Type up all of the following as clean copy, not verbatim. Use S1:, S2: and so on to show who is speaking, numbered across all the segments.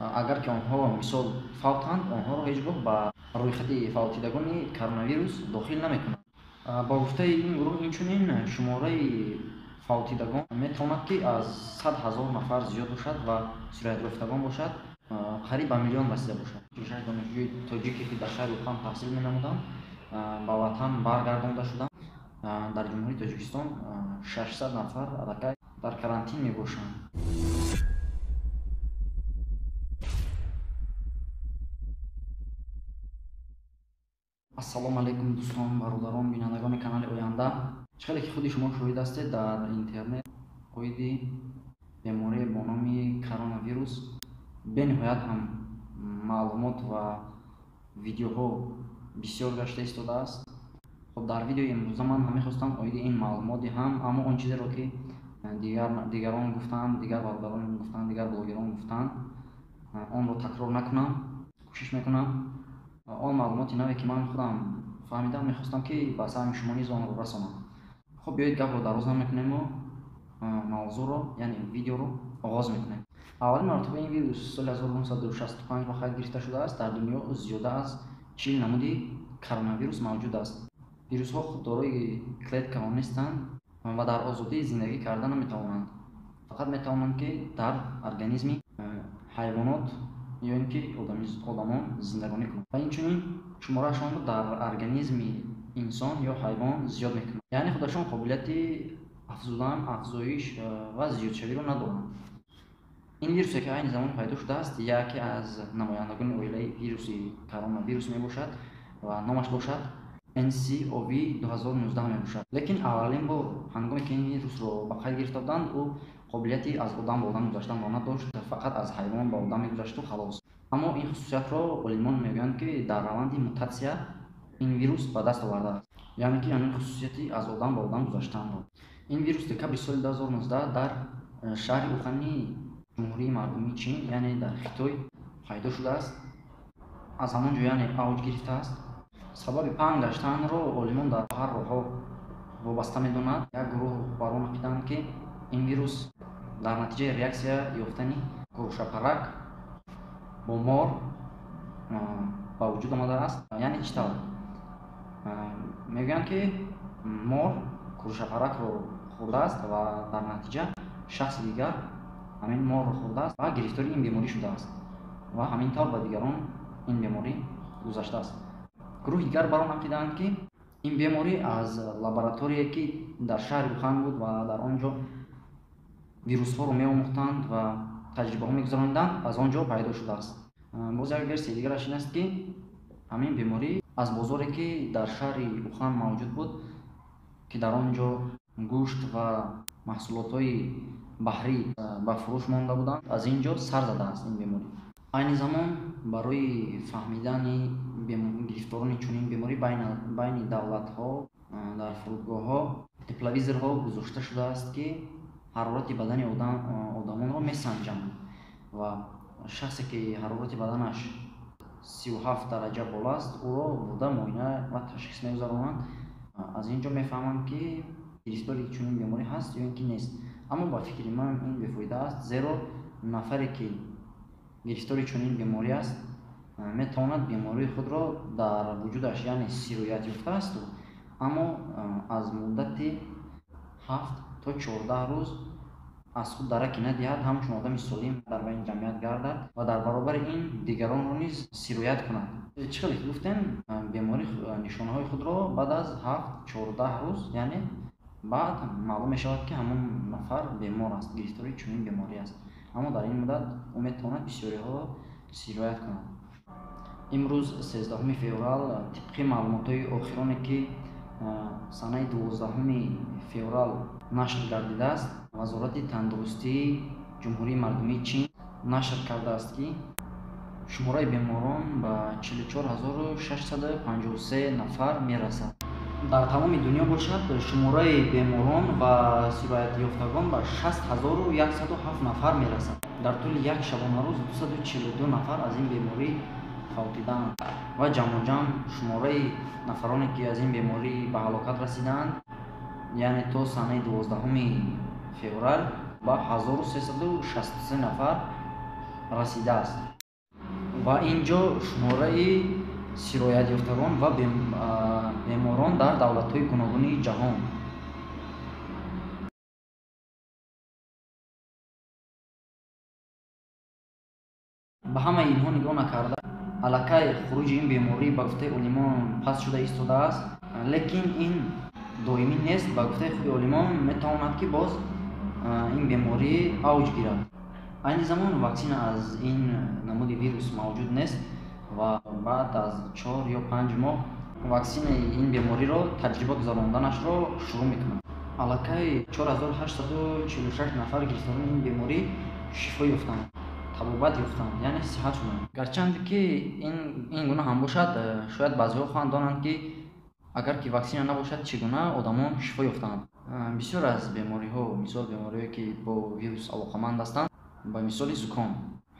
S1: Агар ки онҳо мисол фавтанд, онҳоро ҳеҷ гоҳ ба рӯйхати фавтидагони коронавирус дохил намекунанд. Ба гуфтаи ин гурӯҳ инчунин шумораи фавтидагон метавонад, ки аз 100 ҳазор нафар зиёд бошад ва сироятёфтагон бошад, қариб ба миллион расида бошад. 46 донишҷӯи тоҷике, ки дар шаҳри Ухан таҳсил менамуданд, ба ватан баргардонда шуданд. Дар Ҷумҳурии Тоҷикистон 600 нафар аллакай дар карантин мебошанд. Ассалому алайкум, дӯстон, бародарон, бинандагони канали Оянда. Чӣ хеле ки худи шумо шоҳид ҳастед, дар интернет оиди беморие бо номи коронавирус бениҳоят ҳам маълумот ва видеоҳо бисёр гашта истодааст. Хоб, дар видеои имрӯза ман ҳам мехостам оиди ин маълумот диҳам, аммо он чизеро, ки дигарон гуфтанд, дигар бародарон гуфтанд, дигар блогерон гуфтанд, онро такрор накунам, кӯшиш мекунам. Он маълумоти наве, ки ман худам фаҳмидам, мехостам, ки ба саҳми шумо низ онро расонам. Хоб, биёед, гапро дароз намекунему мавзӯъро, яъне видеоро оғоз мекунем. Аввалин маротиба ин вирус соли 1965 ба қайд гирифта шудааст. Дар дунё зиёда аз 40 намуди коронавирус мавҷуд аст. Вирусҳо худ дорои клеткаҳо нестанд ва дар озодӣ зиндагӣ карда наметавонанд. Фақат метавонанд, ки дар организми ҳайвонот ё ин ки одамон зиндагонӣ кунанд ва инчунин шумораашонро дар организми инсон ё ҳайвон зиёд мекунанд. Яъне худашон қобилияти афзудан, афзоиш ва зиёдшавиро надоранд. Ин вирусе, ки айни замон пайдо шудааст, яке аз намояндагони оилаи вируси коронавирус мебошад ва номаш бошад nCoV 2019 мебошад. Лекин аввалин бор ҳангоме ки ин вирусро ба қайд гирифта буданд, ӯ қобилияти аз одам ба одам гузаштанро надошт, фақат аз ҳайвон ба одам мегузашту халос. Аммо ин хусусиятро олимон мегӯянд, ки дар раванди мутатсия ин вирус ба даст овардааст, яъне ки ҳамин хусусияти аз одам ба одам гузаштанро. Ин вирус декабри соли 2019 дар шаҳри Ухани Ҷумҳурии Мардумии Чин, яъне дар Хитой пайдо шудааст. Аз ҳамон ҷо, яъне, авҷ гирифтааст. Сабаби паҳн гаштанро олимон дар ҳар роҳҳо вобаста медонанд. Як гурӯҳ бар он ақидаанд, ки ин вирус дар натиҷаи реаксия ёфтани гӯршапарак бо мор ба вуҷуд омадааст. Яъне чӣ тавр? Мегӯянд, ки мор куршапаракро хӯрдааст ва дар натиҷа шахси дигар ҳамин морро хӯрдааст ва гирифтори ин беморӣ шудааст ва ҳамин тавр ба дигарон ин беморӣ гузаштааст. Гурӯҳи дигар бар он ақидаанд, ки ин беморӣ аз лабораторие, ки дар шаҳри Ухан буд ва дар он ҷо вирусҳоро меомӯхтанд ва таҷрибаҳо мегузарониданд, аз он ҷо пайдо шудааст. Боз як версияи дигараш ин аст, ки ҳамин беморӣ аз бозоре, ки дар шаҳри Ухан мавҷуд буд, ки дар он ҷо гӯшт ва маҳсулотҳои баҳрӣ ба фурӯш монда буданд, аз ин ҷо сар задааст ин беморӣ. Айни замон барои фаҳмидани гирифторони чунин беморӣ байни давлатҳо дар фурудгоҳҳо тепловизорҳо гузошта шудааст, ки ҳарорати бадани одамонро месанҷанд ва шахсе, ки ҳарорати баданаш 37 дараҷа боло аст, ӯро бурда муоина ва ташхис мегузаронанд. Аз ин ҷо мефаҳманд, ки гирифтори чунин беморӣ ҳаст ё ин ки нест. Аммо ба фикри ман ин бефоида аст, зеро нафаре, ки гирифтори чунин беморӣ аст, метавонад бемории худро дар вуҷудаш, яъне сироят ёфтаасту, аммо аз муддати 7 то 14 рӯз аз худ дараке надиҳад, ҳамчун одами солим дар байни ҷамъият гардад ва дар баробари ин дигаронро низ сироят кунад. Чӣ хеле ки гуфтем, беморӣ нишонаҳои худро баъд аз 7-14 рӯз, яъне баъд маълум мешавад, ки ҳамон нафар бемор аст, гирифтори чунин беморӣ аст. Аммо дар ин муддат ӯ метавонад бисёриҳоро сироят кунад. Имрӯз, 13 феврал, тибқи маълумотҳои охироне, ки санаи 12 феврал нашр гардидааст, Вазорати тандурустии Ҷумҳурии Мардумии Чин нашр кардааст, ки шумораи беморон ба 44 653 нафар мерасад. Дар тамоми дунё бошад, шумораи беморон ва сироятёфтагон ба 60 107 нафар мерасад. Дар тӯли як шабонарӯз 242 нафар аз ин беморӣ фавтидаанд ва ҷамъуҷамъ шумораи нафароне, ки аз ин беморӣ ба ҳалокат расидаанд, яъне то санаи 12 феврал, ба 1363 нафар. расидааст. Ва ин ҷо шумораи сироятёфтагон ва беморон дар давлатҳои гуногуни ҷаҳон. Ба ҳамаи инҳо нигоҳ накарда, аллакай хуруҷи ин беморӣ ба гуфтаи олимон паст шуда истодааст, лекин ин доимӣ нест. Ба гуфтаи худи олимон метавонад, ки боз ин беморӣ авҷ гирад. Айни замон ваксина аз ин намуди вирус мавҷуд нест ва баъд аз 4 ё 5 моҳ ваксинаи ин бемориро таҷриба гузаронданашро шурӯъ мекунанд. Аллакай 4846 нафар гирифторони ин беморӣ шифо ёфтанд, табобат ёфтанд, яъне сиҳат шуданд. Гарчанде ки ин гуна ҳам бошад, шояд баъзеҳо хоҳанд донанд, ки агар ки ваксина набошад, чӣ гуна одамон шифо ёфтанд. Бисёр аз бемориҳо, мисол бемориҳое ки бо вирус алоқаманд ҳастанд, ба мисоли зуком,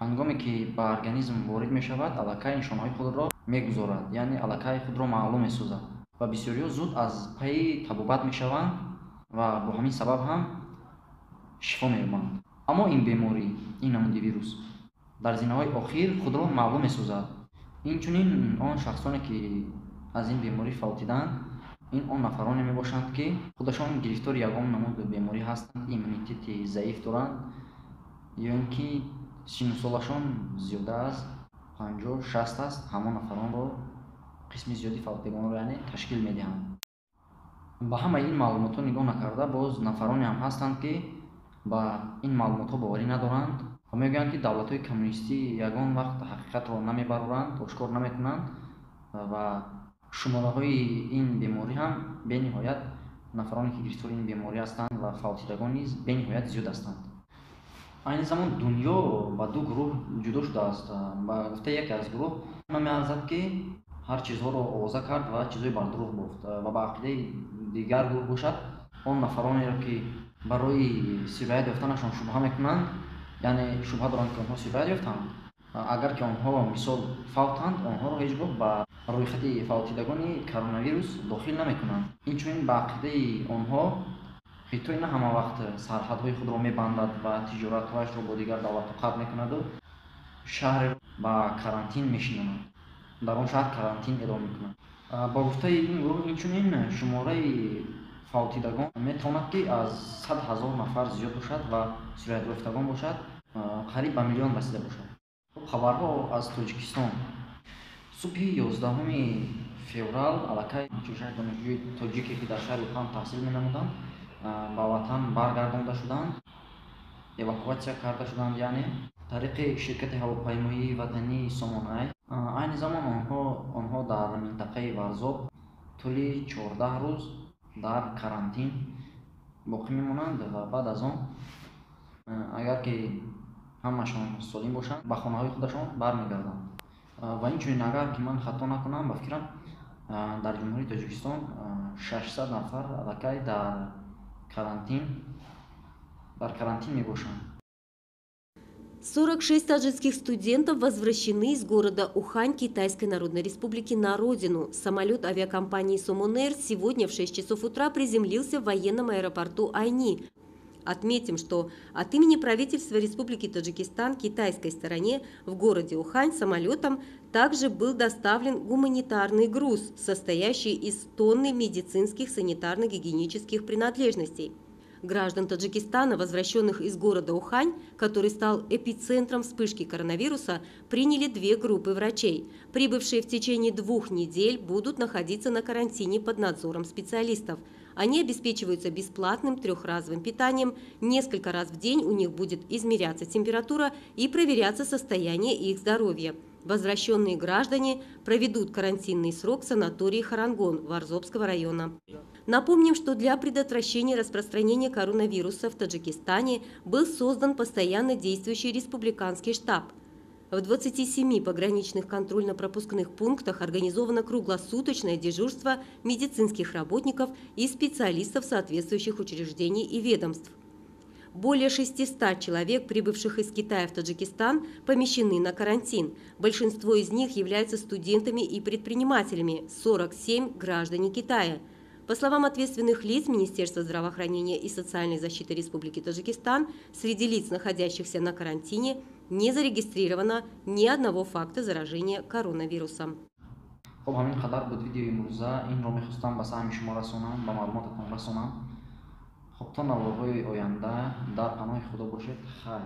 S1: ҳангоме ки ба организм ворид мешавад, аллакай нишонаҳои худро мегузорад, яъне аллакай худро маълум месозад ва бисёриҳо зуд аз пайи табобат мешаванд ва бо ҳамин сабаб ҳам шифо меёбанд. Аммо ин беморӣ, ин намуди вирус дар зинаҳои охир худро маълум месозад. Инчунин он шахсоне ки аз ин беморӣ фавтиданд, ин он нафароне мебошанд, ки худашон гирифтори ягон намуд беморӣ ҳастанд, иммунитети заиф доранд ё ин ки сину солашон зиёда аз 50-60 аст. Ҳамон нафаронро қисми зиёди фавтидагонро яъне ташкил медиҳанд. Ба ҳамаи ин маълумотҳо нигоҳ накарда, боз нафароне ҳам ҳастанд, ки ба ин маълумотҳо боварӣ надоранд ва мегӯянд, ки давлатҳои коммунистӣ ягон вақт ҳақиқатро намебароранд, ошкор намекунанд ва шумораҳои ин беморӣ ҳам бениҳоят, нафароне ки гирифтори ин беморӣ ҳастанд ва фавтидагон низ бениҳоят зиёд ҳастанд. Айни замон дунё ба ду гурӯҳ ҷудо шудааст. Ба гуфтаи яке аз гурӯҳ намеарзад, ки ҳар чизҳоро овоза кард ва чизҳои бардурӯғ бофт, ва ба ақидаи дигар гурӯҳ бошад, он нафаронеро ки барои сироят ёфтанашон шубҳа мекунанд, яъне шубҳа доранд, ки онҳо сироят ёфтанд, агар ки онҳо мисол фавтанд, онҳоро ҳеҷ гоҳ ба рӯйхати фавтидагони коронавирус дохил намекунанд. Инчунин ба ақидаи онҳо Хитой на ҳама вақт сарҳадҳои худро мебандад ва тиҷоратҳояшро бо дигар давлатҳо қатъ мекунаду шаҳреро ба карантин мешинонад, дар он шаҳр карантин эълон мекунад. Ба гуфтаи ин гурӯҳ инчунин шумораи фавтидагон метавонад, ки аз 100 000 нафар зиёд бошад ва сироятёфтагон бошад қариб ба миллион расида бошад. Хабарҳо аз Тоҷикистон. Субҳи 11 феврал аллакай 46 донишҷӯи тоҷике, ки дар шаҳри Ухан таҳсил менамуданд, ба ватан баргардонда шуданд, эвакуатсия карда шуданд, яъне тариқи ширкати ҳавопаймоии ватании Сомон Айр. Айни замон онҳо дар минтақаи Варзоб тӯли 14 рӯз дар карантин боқӣ мемонанд ва баъд аз он, агар ки ҳамашон солим бошанд, ба хонаҳои худашон бармегарданд. Ва инчунин, агар ки ман хато накунам, ба фикрам, дар Ҷумҳурии Тоҷикистон 600 нафар аллакай дар карантин мебошанд.
S2: 46 таджикских студентов возвращены из города Ухань Китайской Народной Республики на родину. Самолет авиакомпании «Сомон Эйр» сегодня в 6 часов утра приземлился в военном аэропорту Айни. Отметим, что от имени правительства Республики Таджикистан китайской стороне в городе Ухань самолетом также был доставлен гуманитарный груз, состоящий из тонны медицинских санитарно-гигиенических принадлежностей. Граждан Таджикистана, возвращенных из города Ухань, который стал эпицентром вспышки коронавируса, приняли две группы врачей. Прибывшие в течение 2 недель будут находиться на карантине под надзором специалистов. Они обеспечиваются бесплатным трехразовым питанием. Несколько раз в день у них будет измеряться температура и проверяться состояние их здоровья. Возвращенные граждане проведут карантинный срок в санатории Харангон Варзобского района. Напомним, что для предотвращения распространения коронавируса в Таджикистане был создан постоянно действующий республиканский штаб. В 27 пограничных контрольно-пропускных пунктах организовано круглосуточное дежурство медицинских работников и специалистов соответствующих учреждений и ведомств. Более 600 человек, прибывших из Китая в Таджикистан, помещены на карантин. Большинство из них являются студентами и предпринимателями, 47 – граждане Китая. По словам ответственных лиц Министерства здравоохранения и социальной защиты Республики Таджикистан, среди лиц, находящихся на карантине, Не зарегистрировано ни одного факта заражения коронавирусом.
S1: Хуб, ҳамин қадар буд видеои имрӯза. Инро мехостам ба саҳми шумо расонам, ба маълумотатон расонам. Хуб, то наворҳои оянда дар паноҳи Худо бошед. Хайр.